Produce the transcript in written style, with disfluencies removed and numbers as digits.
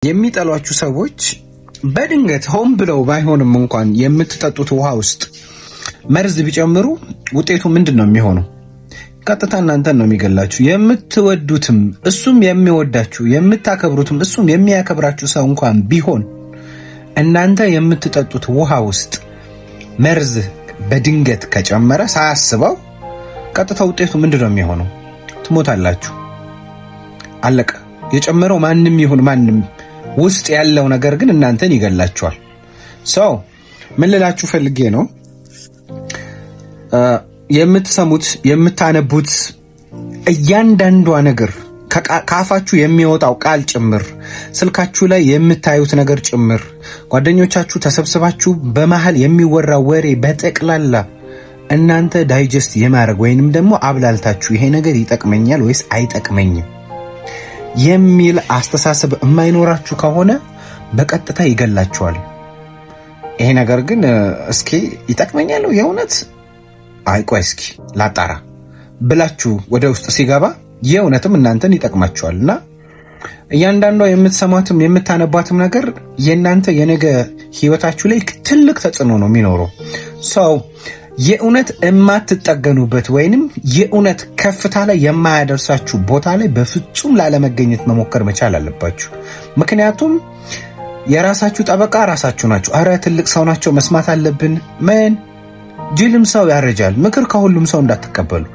የሚጠሏችሁ ሰዎች በድንገት ሆን ብለው ባይሆንም እንኳን የምትጠጡት ውሃ ውስጥ መርዝ ቢጨምሩ ውጤቱ ምንድን ነው የሚሆነው? ቀጥታ እናንተን ነው የሚገላችሁ። የምትወዱትም እሱም የሚወዳችሁ የምታከብሩትም እሱም የሚያከብራችሁ ሰው እንኳን ቢሆን እናንተ የምትጠጡት ውሃ ውስጥ መርዝ በድንገት ከጨመረ ሳያስበው ቀጥታ ውጤቱ ምንድን ነው የሚሆነው? ትሞታላችሁ። አለቀ። የጨመረው ማንም ይሁን ማንም ውስጥ ያለው ነገር ግን እናንተን ይገላችኋል። So ምን ልላችሁ ፈልጌ ነው፣ የምትሰሙት የምታነቡት እያንዳንዷ ነገር፣ ከአፋችሁ የሚወጣው ቃል ጭምር፣ ስልካችሁ ላይ የምታዩት ነገር ጭምር፣ ጓደኞቻችሁ ተሰብስባችሁ በመሀል የሚወራ ወሬ በጠቅላላ እናንተ digest የማድረግ ወይንም ደግሞ አብላልታችሁ ይሄ ነገር ይጠቅመኛል ወይስ አይጠቅመኝም የሚል አስተሳሰብ የማይኖራችሁ ከሆነ በቀጥታ ይገላችኋል። ይሄ ነገር ግን እስኪ ይጠቅመኛል የእውነት፣ አይ ቆይ እስኪ ላጣራ ብላችሁ ወደ ውስጥ ሲገባ የእውነትም እናንተን ይጠቅማችኋል። እና እያንዳንዷ የምትሰሟትም የምታነቧትም ነገር የእናንተ የነገ ህይወታችሁ ላይ ትልቅ ተጽዕኖ ነው የሚኖረው። So የእውነት የማትጠገኑበት ወይንም የእውነት ከፍታ ላይ የማያደርሳችሁ ቦታ ላይ በፍጹም ላለመገኘት መሞከር መቻል አለባችሁ። ምክንያቱም የራሳችሁ ጠበቃ ራሳችሁ ናችሁ። አረ ትልቅ ሰው ናቸው፣ መስማት አለብን። ምን ጅልም ሰው ያረጃል። ምክር ከሁሉም ሰው እንዳትቀበሉ።